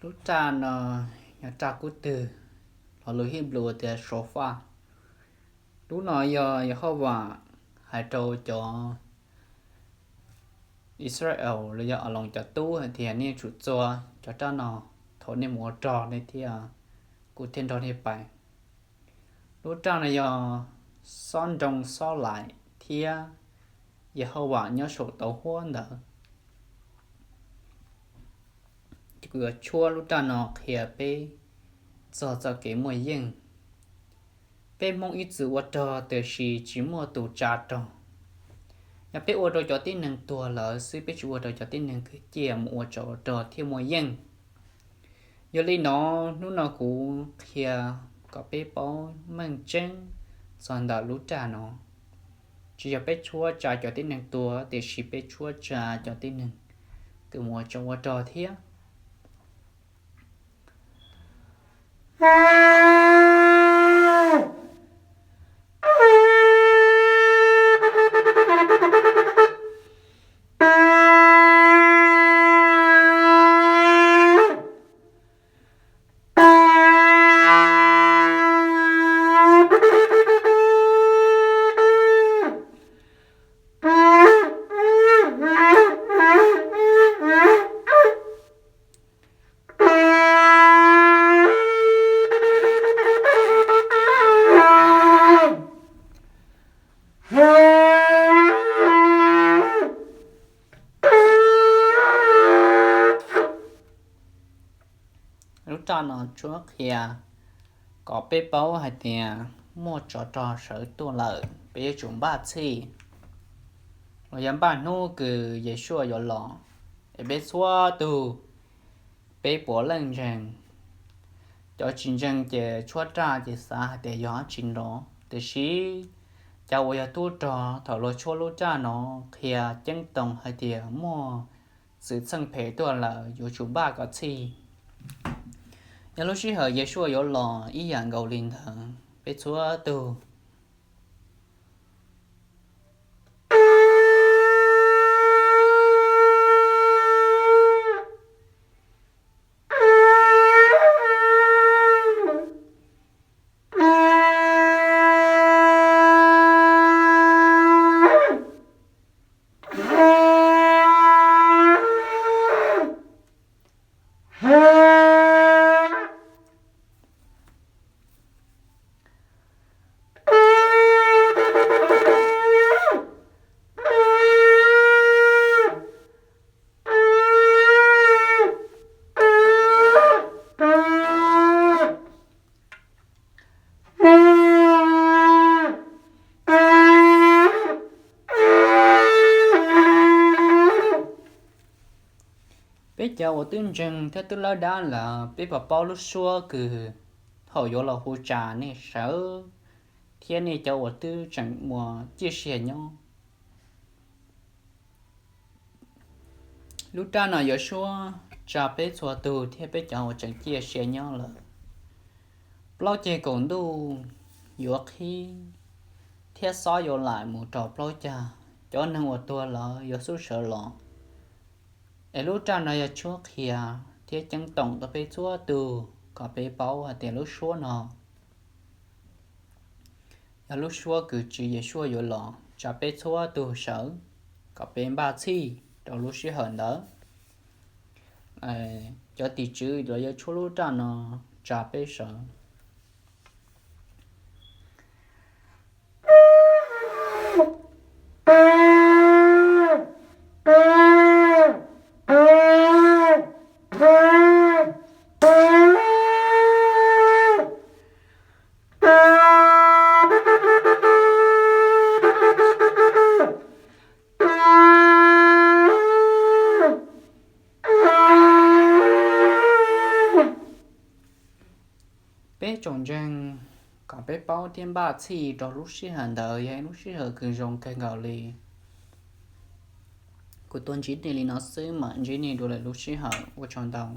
Lub raj no yog raj kub twg, lo lus Hib Npus tias shofar. Lub no yog Yehauvas hais rau cov Israel los yog Aloos cov tub hais tias nej tsum txua cov raj no thaum nej mus ua rog nej thiaj, kuv thiaj nrog nej pais. Lub raj no yog xob nroo xob laim thiab Yehauvas nyob saum tauv huab ntawd. Ces kuv yuav tshuab lub raj no qhia peb txog txoj kev muaj yeej. Peb Hmoob ib txwm ua rog tiam sis tsis muaj tus tsa rog. Yog peb ua rau cov tib neeg tuag lawm xwb, peb tsis ua rau cov tib neeg kwv ciaj mus ua tsov ua rog thiaj muaj yeej. Yog li no, hnub no kuv qhia kom peb paub meej tseeb txog ntawm lub raj no. Tsis yog peb tshuab tsa cov tib neeg tuag, tiam sis peb tshuab tsa cov tib neeg kws mus ua tsov ua rog thiab. Lub raj no tshuab qhia kom peb paub hais tias muaj tsov rog sawv tuaj lawm, peb yuav tsum npaj txhij los yog npaj hnub kws Yesuas yuav los, es peb txhua tug peb puav leej ntseeg. Cov tsis ntseeg ces tshuab raj ces xav hais tias yog dab tsi nrov, tiam sis cov uas yog tub rog thaum luag tshuab lub raj no qhia ceeb toom hais tias muaj xwm txheej phem tuaj lawm, yuav tsum npaj kom txhij. Yog lub sij hawm Yesuas yuav los ib yam nkaus li ntawd, peb txhua tug Peb cov uas twb ntseeg thiab twb lawb dab lawm, peb puas paub lub suab kws thaum yuav los hu tsa nej sawv, thiab nej cov uas twb tseem ua ciaj sia nyob? Lub raj no yuav suab tsa peb txhua tug thiab peb cov uas tseem ciaj sia nyob lawm. Plaub ceg kaum ntuj yuav qhib thiab xob yuav laim mus rau plaub cag, cov neeg uas tuag lawm yuav xub sawv los. Es lub raj no yog tshuab qhia thiab ceeb toom rau peb txhua tug kom peb paub hais tias lub suab no yog lub suab kws Tswv Yesuas yuav los tsa peb txhua tug sawv, kom peb npaj txhij rau lub sij hawm ntawd. Cov tim tswv los yuav tshuab lub raj no tsa peb sawv. Peb tsoom ntseeg, kom peb paub thiab npaj txhij rau lub sij hawm ntawd yog ib lub sij hawm kws zoo kawg nkaus li. Kuv tuaj ntsib nej li no xwb, mam ntsib nej dua lwm lub sij hawm, ua tsaug ntau.